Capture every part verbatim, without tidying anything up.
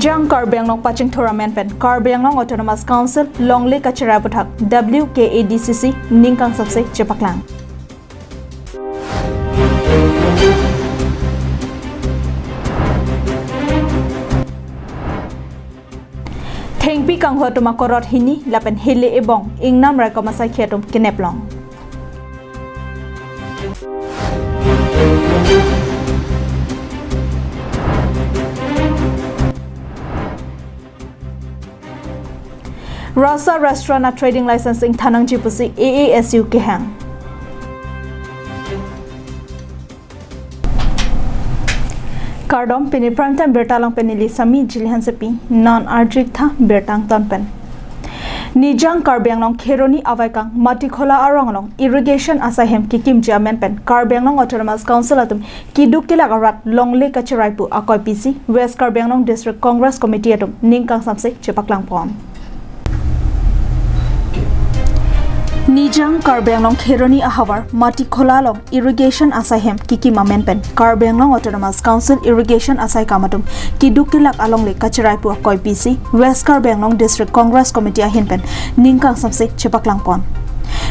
Nijang Karbi Anglong pachingthur amen pen Karbi Anglong Autonomous Council longle kacherai aputhak W K A D C C ning kangsapse chepaklang. Thengpi kanghu atum akorot hini lapen hele ebong ingnam raikom asaikhi atum kenep long. Rasa Restaurant a trading license ingthan nangji pusi A A S U kehang. Kardom, pini Prime Time birta along pen neli Sami Jili Hansepi, non arjik tha birta angton pen. Nijang Karbi Anglong Kheroni avaikang Matikhola arong along irrigation asai hem kekimji amen pen Karbi Anglong Autonomous Council atum keduk kelak arat longle kacherai pu akoi pisi West Karbi Anglong District Congress Committee atum ning kangsamse chepaklang pon. Nijang Karbi Anglong Kheroni ahavar Matikhola along irrigation asai hem kekim amen pen Karbi Anglong Autonomous Council irrigation asai kam atum keduk kelak alongle kacherai pu akoi pisi West Karbi Anglong District Congress Committee ahin pen ning kangsamse chepaklang pon.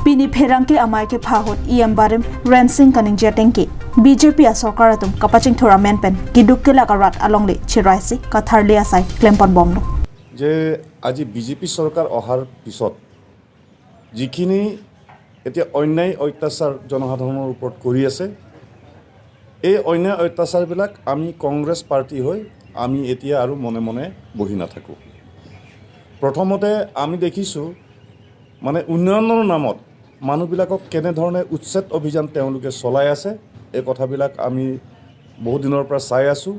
Pini pherangke amei kepha ahut E M barim Rensing kaningje atengke B J P asorkar atum kapachingthur amen pen keduk kelak arat alongle cheraisi katharle asai klempon bomlo. যে আজি বিজেপি চৰকাৰ অহাৰ পিছত যিখিনি এতিয়া অন্যায় অত্যাচাৰ জনসাধাৰণৰ ওপৰত কৰি আছে, এই অন্যায় অত্যাচাৰবিলাক আমি কংগ্ৰেছ পাৰ্টি হৈ আমি এতিয়া আৰু মনে মনে বহি নাথাকোঁ। প্ৰথমতে আমি দেখিছোঁ, মানে, উন্নয়নৰ নামত মানুহবিলাকক কেনেধৰণে উচ্ছেদ অভিযান তেওঁলোকে চলাই আছে, এই কথাবিলাক আমি বহুত দিনৰ পৰা চাই আছোঁ।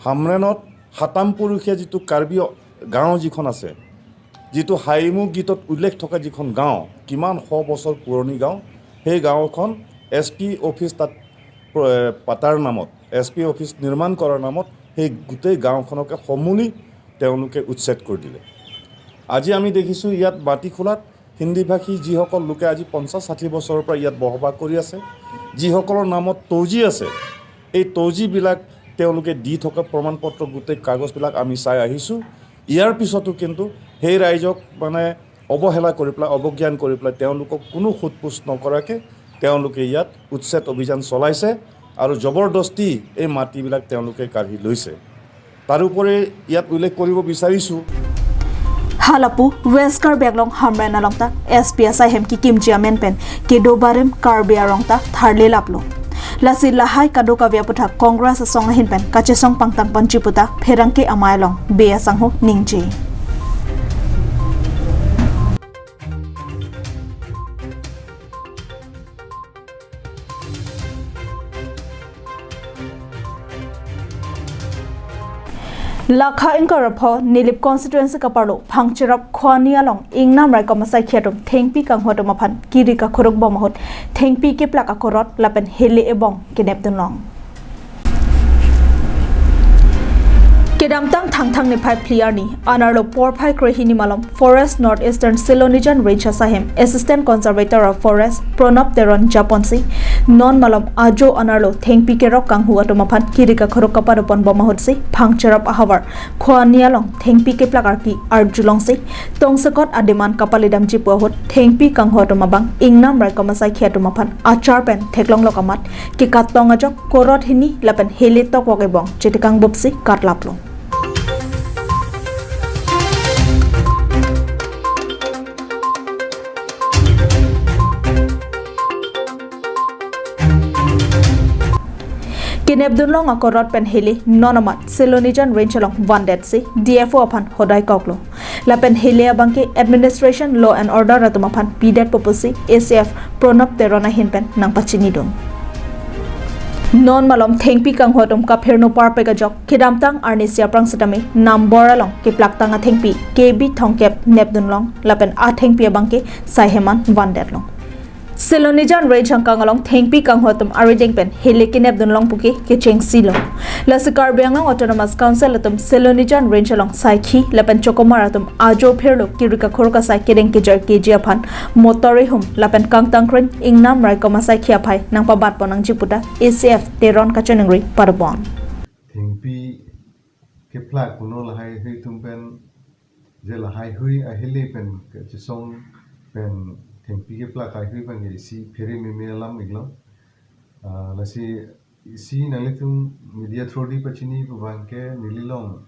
হামৰেণত সাতাম পুৰুষীয়া যিটো কাৰ্বি গাঁও যিখন আছে, যিটো হাইমু গীতত উল্লেখ থকা যিখন গাঁও, কিমান শ বছৰ পুৰণি গাঁও, সেই গাঁওখন এছ পি অফিচ তাত প্ৰ-, পাতাৰ নামত, এছ পি অফিচ নিৰ্মাণ কৰাৰ নামত সেই গোটেই গাঁওখনকে সমূলি তেওঁলোকে উচ্ছেদ কৰি দিলে। আজি আমি দেখিছোঁ ইয়াত মাটিখোলাত হিন্দীভাষী যিসকল লোকে আজি পঞ্চাছ ষাঠি বছৰৰ পৰা ইয়াত বসবাস কৰি আছে, যিসকলৰ নামত তৌজী আছে, এই তৌজীবিলাক তেওঁলোকে দি থকা প্ৰমাণ পত্ৰ, গোটেই কাগজবিলাক আমি চাই আহিছোঁ। ইয়াৰ পিছতো কিন্তু সেই ৰাইজক, মানে, অৱহেলা কৰি পেলাই, অৱজ্ঞান কৰি পেলাই তেওঁলোকক কোনো সোধ পোছ নকৰাকে তেওঁলোকে ইয়াত উচ্ছেদ অভিযান চলাইছে আৰু জবৰদস্তি এই মাটিবিলাক তেওঁলোকে কাঢ়ি লৈছে। তাৰোপৰি ইয়াত উল্লেখ কৰিব বিচাৰিছোঁ, Halapu West Karbi Anglong Hamren along ta S P asai hem kekimji amen pen kedo barim Karbi arong ta tharle laplo. Lasi lahai kadokave aputhak Congress asong ahin pen kachesong pangtang ponji pu ta pherangke amei along Bey Asangho ningje. Lakha ingkoi ra pho Nilip constituency kaparlo Phangcherap Khoni along ingnam raikom asaikhi atum thengpi kanghu atum aphan kiri kakhuruk bom ahut thengpi keplak akorot lapen hele ebong kenep dunlong. Kedamtang Thangthang niphai phli arni anerlo porphai krehini malom Forest North Eastern Silonijan Range asai hem Assistant Conservator of Forest Pranab Teron japonsi non malom ajo anerlo thengpi kerok kanghu atum aphan kiri kakhuruk kapado pon bom ahutsi Phangcherap ahavar Khoni along thengpi keplak arki arjulongsi tongsekot a-demand kapalidamji pu ahut thengpi kanghu atum abang ingnam raikom asaikhi atum aphan achar pen theklonglok amat kekatong ajok korot hini lapen hele tokok ebong chetekang bupsi katlaplo. Kenep dunlong akorot pen hele non amat Silonijan Range along vandetsi D F O aphan hodai koklo. Lapen hele abangke administration, law and order atum aphan pidet pu pusi A C F Pranab Teron ahin pen nangpachini dun. Non malom thengpi kanghu atum kaphirno parpek ajok kedamtang arnisi aphrang sitame Nambor along keplak tang athengpi K B Thongkep nep dunlong lapen athengpi abangke sai heman vandetlong. Silonijan Range angkang along thengpi kanghu atum arideng pen hele kenep dunlong puke kechengsilo. Lasi Karbi Anglong Autonomous Council atum Silonijan Range along saikhi lapen chokomar atum ajo phirlo kiri kakhuruk asai kedeng kejoi keji aphan motor ihum lapen kangtangkring ingnam raikom asaikhi aphai nangpabat pon nangji pu ta A C F Teron kachiningri pado pon. Thengpi keplak kuno lahai hui atum pen, je lahai hui ahile pen kachesong pen thengpi keplak haihui abang ke isi phere meme alam iklo. Ah, lasi isi nanglitum media through di pachini pu abang ke neli along,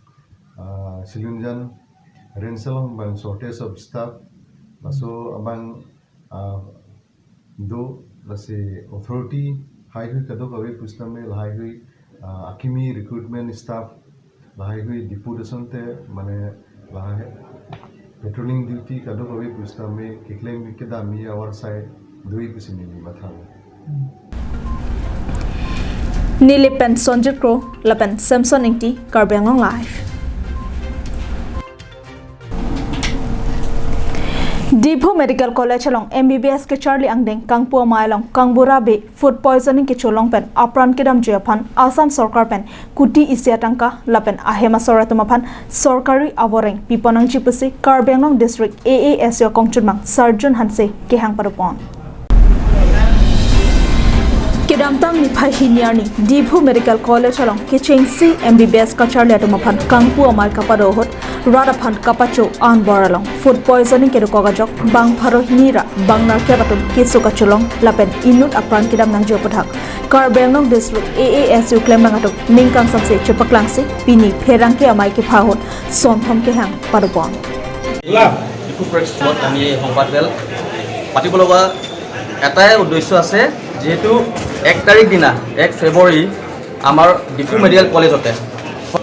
ah, Silunjan range along abang shortage of staff, laso abang, ah, do, lasi authority haihui kadokave pusitame lahaihui, ah, akimi recruitment staff lahaihui deputation te mane lahai patrolling duty kadokave pusitame keklem kedam-i avar sai do-i pusi neli mathalo. Neli pen Sonjit Kro, lapen Samson Ingti, Karbi Anglong Live. Diphu Medical College along M B B S kecharli angdeng kangpu amei along kangbura bey food poisoning kecholong pen apran kedamji aphan Assam sorkar pen kuti isi atangka lapen ahem asor atum aphan sorkari avoreng piponangji pusi Karbi Anglong District A A S U akongchunbang Sarjun Hanse kehang padopon. Kedamtang niphai hini arni Diphu Medical College along kechengsi M B B S kacharli atum aphan kangpu amei kapado ahut rat aphan kapacho anbor along food poisoning kedokok ajok bang pharo hini ra bang nerkep atum keso kacholong lapen inut apran kedam nangji aputhak Karbi Anglong District A A S U klembang atum ning kangsamse chepaklangsi pini pherangke amei kepha ahut sonthom kehang padopon. Diphu press ক্লাবত আমি এই সংবাদমেল পাতিব লগা এটাই উদ্দেশ্য আছে, যিহেতু এক তাৰিখ দিনা, এক ফেব্ৰুৱাৰী, আমাৰ ডিফু মেডিকেল কলেজতে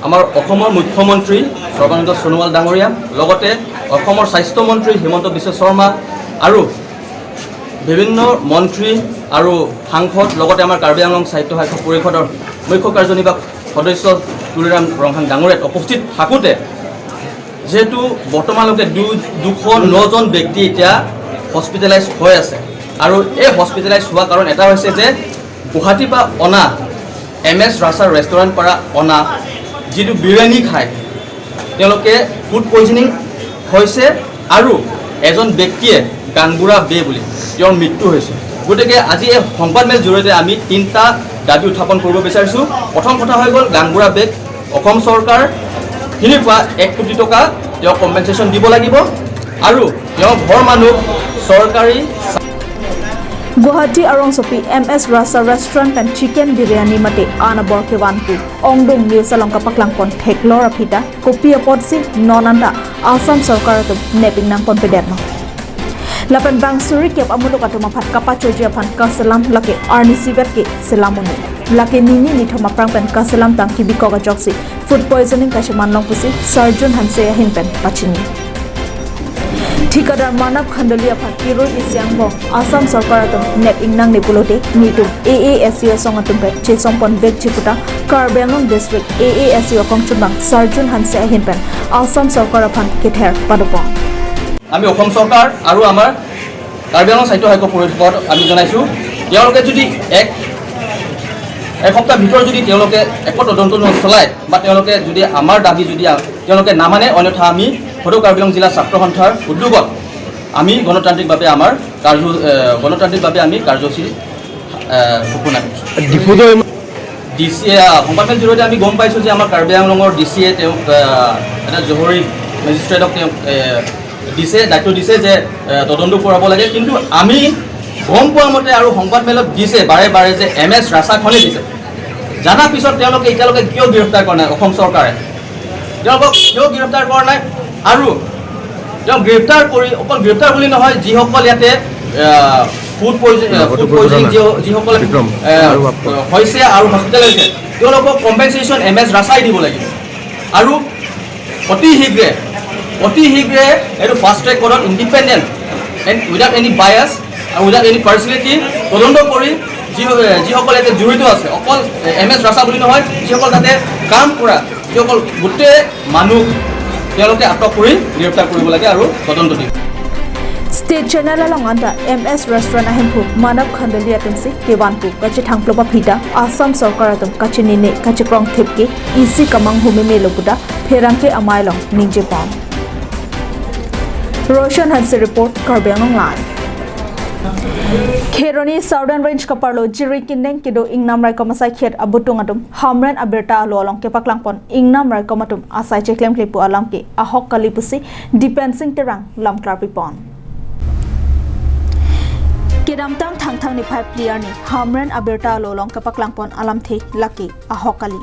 আমাৰ অসমৰ মুখ্যমন্ত্ৰী সৰ্বানন্দ সোণোৱাল ডাঙৰীয়া, লগতে অসমৰ স্বাস্থ্যমন্ত্ৰী হিমন্ত বিশ্ব শৰ্মা আৰু বিভিন্ন মন্ত্ৰী আৰু সাংসদ, লগতে আমাৰ কাৰ্বি আংলং স্বায়ত্তশাসিত পৰিষদৰ মুখ্য কাৰ্যনিৰ্বাহক সদস্য তুলিৰাম ৰংহাং ডাঙৰীয়াত উপস্থিত থাকোঁতে, যিহেতু বৰ্তমানলৈকে দু-, দুশ নজন ব্যক্তি এতিয়া হস্পিটেলাইজ হৈ আছে আৰু এই হস্পিটেলাইজ হোৱা কাৰণ এটা হৈছে যে গুৱাহাটীৰ পৰা অনা এম এছ ৰাছাৰ ৰেষ্টুৰেণ্ট পৰা অনা যিটো বিৰিয়ানী খায়, তেওঁলোকে ফুড পইজনিং হৈছে আৰু এজন ব্যক্তিয়ে গাংবুঢ়া বে বুলি তেওঁৰ মৃত্যু হৈছে। গতিকে আজি এই সংবাদমেল জৰিয়তে আমি তিনিটা দাবী উত্থাপন কৰিব বিচাৰিছোঁ। প্ৰথম কথা হৈ গ'ল গাংবুঢ়া বেক অসম চৰকাৰখিনিৰ পৰা এক কোটি টকা তেওঁ কম্পেনচেশ্যন দিব লাগিব আৰু তেওঁৰ ঘৰ মানুহ চৰকাৰী Guwahati arongsopi M S Rasa restaurant pen chicken biryani mate an abor kevanpi ongdung news along kapaklangpon theklor aphi ta kopi apotsi non anta Assam sorkar atum nep ingnangponpedetlo. Lapen bang suri kep amuluk atum aphan kapachoji aphan kaselam lake arnisi vet ke selam unu. Lake nini nithom aphrang pen kaselam tang kibikok ajoksi food poisoning kacheman long pusi Sarjun Hanse ahin pen pachini. Thikadar Manav Khandali aphan kirui isi angbong Assam sorkar atum nep ingnangne pulote nitum A A S U asong atum pen chesongpon vekji puta Karbi Anglong District A A S U akongchunbang Sarjun Hanse ahin pen Assam sorkar aphan kether padopon. আমি অসম চৰকাৰ আৰু আমাৰ কাৰ্বি আংলং স্বায়ত্তশাসিত পৰিষদক আমি জনাইছোঁ, তেওঁলোকে যদি এক, এসপ্তাহ ভিতৰত যদি তেওঁলোকে একো তদন্ত নচলায় বা তেওঁলোকে যদি আমাৰ দাবী যদি আ-, তেওঁলোকে নামানে, অন্যথা আমি সদৌ কাৰ্বি আংলং জিলা ছাত্ৰ সন্থাৰ উদ্যোগত আমি গণতান্ত্ৰিকভাৱে আমাৰ কাৰ্য, এ, গণতান্ত্ৰিকভাৱে আমি কাৰ্যসূচী, এ, সম্পূৰ্ণ কৰিছোঁ। ডিফুটো ইমান ডি চিয়ে, আ, সংবাদমেল জৰিয়তে আমি গম পাইছোঁ যে আমাৰ কাৰ্বি আংলঙৰ ডি চিয়ে তেওঁক, আ, এটা জহুৰী মেজিষ্ট্ৰেটক তেওঁক, এ, দিছে, দায়িত্ব দিছে যে, এ, তদন্ত কৰাব লাগে। কিন্তু আমি গম পোৱা মতে আৰু সংবাদমেলত দিছে বাৰে বাৰে যে এম এছ ৰাছাখনে দিছে। জানাৰ পিছত তেওঁলোকে এতিয়ালৈকে কিয় গ্ৰেপ্তাৰ কৰা নাই অসম চৰকাৰে? তেওঁলোকক কিয় গ্ৰেপ্তাৰ কৰা নাই? আৰু তেওঁ গ্ৰেপ্তাৰ কৰি অকল গ্ৰেপ্তাৰ বুলি নহয়, যিসকল ইয়াতে, আ, ফুড পইজ-, আ, লগতে ফুড পইজনিং পৰিঘটনা। যি-, যিসকলে, বিক্ৰম, আ, আৰু বাপ্পা। হৈছে আৰু হস্পিটেল হৈছে, তেওঁলোকক কম্পেনচেশ্যন এম এছ ৰাছাই দিব লাগিব। আৰু অতি শীঘ্ৰে, অতি শীঘ্ৰে এইটো ফাষ্ট ট্ৰেক কোৰ্টত independent and without any bias আৰু উইডাউট এনি পাৰ্চিয়েলিটি তদন্ত কৰি যি, যিসকল ইয়াতে জড়িত আছে, অকল এম এছ ৰাছা বুলি নহয়, যিসকল তাতে কাম কৰা, যিসকল গোটেই মানুহ তেওঁলোকে আটক কৰি গ্ৰেপ্তাৰ কৰিব লাগে আৰু তদন্ত দিব। State channel along anta M S restaurant ahemphu Manav Khandali atumsi kevanpu kachethangplop aphi ta Assam sorkar atum kachinine kachekrong thip ke isi kamanghu meme lo puta pherangke amei along ningjepon. Roshan Hanse report, Karbi Anglong Live. Kheroni Southern Range kaparlo Jirikindeng kedo Ingnam Raikom asaikhi abutung atum Hamren abirta alo along kepaklangpon Ingnam Raikom atum asai cheklemkle pu alam ke ahok kali pusi Dipen Sing Terang lamklar pipon. Kedamtang Thangthang niphai phli arni Hamren abirta alo along kepaklangpon alamthe lake ahok kali.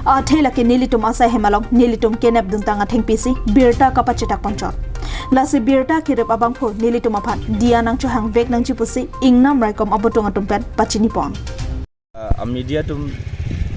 Athe lake nelitum asai hem along nelitum kenep duntang athengpi si birta kapachetak ponchot. Lasi birta kerip abangphu nelitum aphan diya nangchohang vek nangji pusi Ingnam Raikom abutung atum pen pachini pon. A media atum,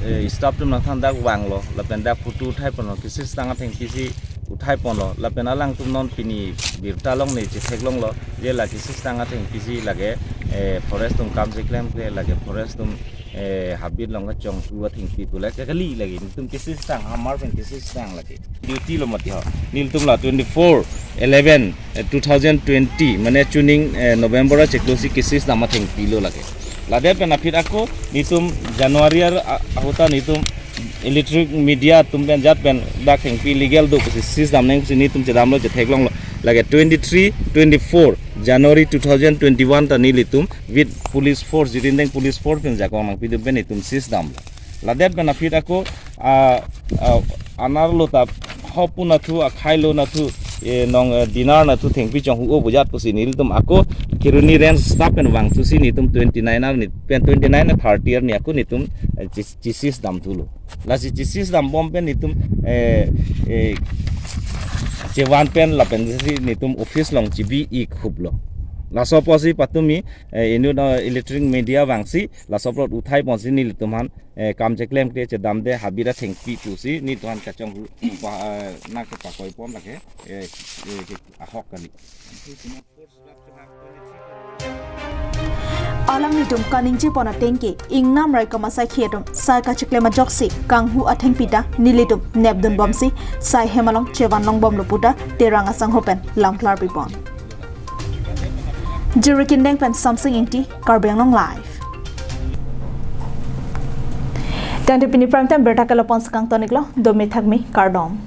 eh, staff atum nangthan dak vanglo, lapen dak photo uthai ponlo, kesistang athengpi si uthai ponlo, lapen alangtum non pini birta longle chetheklonglo, je la kesistang athengpi si lake, eh, forest atum kam cheklemkle, lake forest atum, eh, habit along kachonghu athengpi pu lake kali lake, nelitum kesistang, hamar pen kesistang lake. Duty lo mati ho. Nelitum la twenty-four eleven, eh, two thousand twenty, mane chuning, eh, November achiklo si kesistang athengpi lo lake. Ladet pen aphi ako nelitum January ar a- ahut ta nelitum electronic media atum pen jat pen dak thengpi legal do pusi seize damnang pusi nelitum chedamlo, chetheklonglo. Lake twenty-three twenty-four January two thousand twenty-one ta nelitum with police force, Jirikindeng police force pen jakong nangpidun pen nelitum seize damlo. Ladet pen aphi ako, ah, ah, anerlo ta hop un athu, akhai lo nathu, eh, nong, eh, dinner nathu thengpi chonghu o bujat pusi nelitum ako Kheroni Range staff pen vangthusi nelitum twenty-nine arni pen twenty-nine na thirty arni ako nelitum, eh, chi- chi seize damthulo. Lasi chi seize dambom pen nelitum, eh, eh, chevan pen lapen si nelitum office along chibi-i khuplo. Laso apotsi patumi, eh, inut, eh, electronic media vangsi laso plot uthai ponsi nelitum aphan, eh, kam cheklemkle chedamde habit athengpi pusi nelitum aphan kachonghu pa, eh, nangkepakoi pon lake, eh, eh, ahok kali. Alanglitum kaningje pon ateng ke Ingnam Raikom asaikhi atum sai kacheklem ajoksi kanghu athengpi ta nelitum nepdunbomsi sai hem along chevan longbomlo puta Terang asangho pen lamklar pipon. Jirikindeng pen Samsing Ingti, Karbi Anglong Live. Tangte pini prime time birta ke la-an si kangton-iklo, dome thakme, kardom.